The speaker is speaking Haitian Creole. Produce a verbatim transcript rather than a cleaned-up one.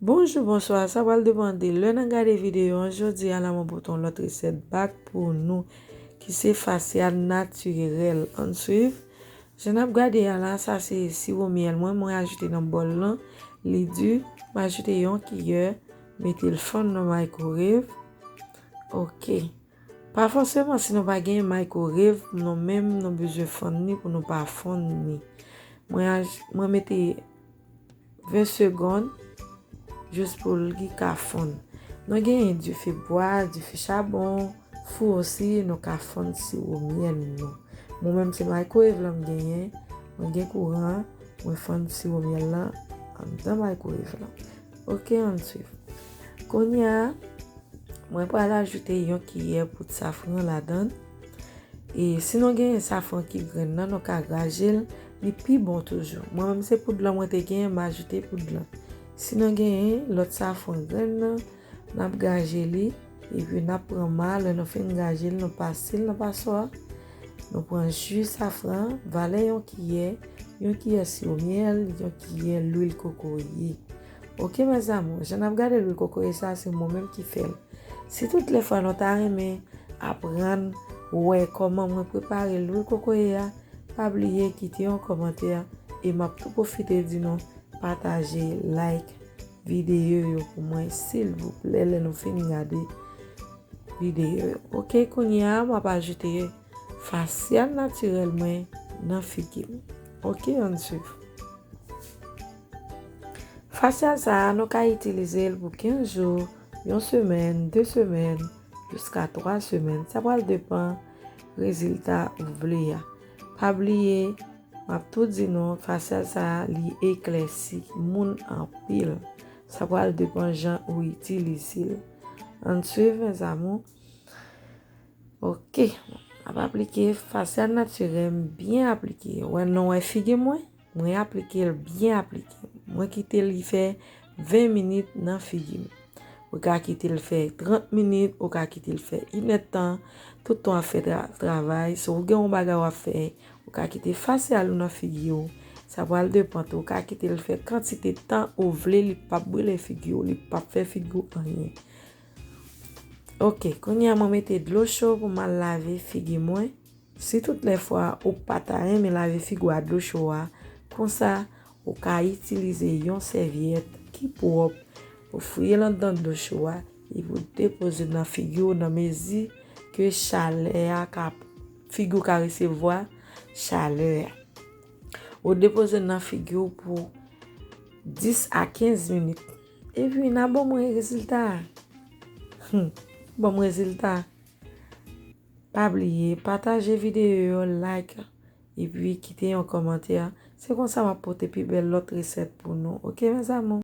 Bonjou, bonswa, sa pral depann de lè n ap gade videyo an. Jodi a la, mwen pote yon lòt resèt bak pou nou ki se fasyal natirèl. Ann swiv. Jan n ap gade a la, sa se siwo myèl mwen, mwen ajoute nan bòl lan. Li di, m ajoute yon kiyè, mete l fann nan microwave. Ok. Pa fòseman si nou pa gen microwave, nou menm nou bezwen fann ni pou nou pa fonn ni. Mwen, aj- mwen mete ven segonn jis pou li ka fonn. Nou genyen dife bwa, dife chabon, fou osi, nou ka fonn siwo myèl nou. Mwen menm se microwave lan m genyen, mwen gen kouran, mwen fann siwo myèl lan anndan microwave lan. Ok, ann swiv. Kounye a, mwen pral ajoute yon kiyè poud safran ladan. E si nou genyen safran ki grenn nan, nou ka graje l, li pi bon toujou. Mwen menm se poud lan mwen te genyen, m ajoute poud lan. Si nou genyen lòt safran grenn nan, n ap graje li, epi n ap pran ma, lè nou fin graje l, nou pase l nan paswa. Nou pran ji safran, valè yon kiyè, yon kiyè siwo myèl, yon kiyè lwil kokoye. Ok, mes amours, jan n ap gade lwil kokoye sa, se mwen menm ki fè l. Si tout lè fwa nou ta renmen aprann wè kòman mwen prepare lwil kokoye a, pa bliye kite yon kòmantè e m ap tou pwofite di nou pataje, like videyo yo pou mwen silvouplè lè nou fin gade videyo yo. Ok, kounye a m ap ajoute fasyal natirèl mwen nan figi m. Ok, ann swiv. Fasyal sa a, nou ka itilize l pou kenz jou, yon semèn, de semèn, jiska twa semèn. Sa pral depann rezilta ou vle a. Pa bliye, m ap tou di nou, fasyal sa a, li eklèsi moun anpil. Sa pral depann jan ou itilize l. Ann swiv, mes amours. Ok, m ap aplike fasyal natirèl m byen aplike. Wè, nou wè figi mwen? Mwen aplike l byen aplike. Mwen kite li fè ven minit nan figi m. Ou ka kite l fè trant minit, ou ka kite l fè inèdtan. Tout tan w ap fè tra- travay, si w gen yon bagay w ap fè, ou ka kite fasyal ou nan figi w. Sa pral depann tou, ou ka kite l fè kantite tan ou vle, li p ap brile figi w, li p ap fè figi w anyen. Ok, kounye a mwen mete dlo cho pou m al lave figi mwen. Si tout lè fwa ou pa ta renmen lave figi w a dlo cho a, konsa ou ka itilize yon sèvyèt ki pwòp, ou fouye l anndan dlo cho a, epi ou depoze l nan figi w nan mezi ke chalè a ka, figi w ka resevwa chalè a. Ou depoze l nan figi w pou dis a kenz minit. Epi n a ban mwen rezilta a. Hmm, ban mwen rezilta a. Pa bliye, pataje videyo yo, like, epi kite yon kòmantè. Se konsa m ap pote pi bèl lòt resèt pou nou. Ok, mes amours?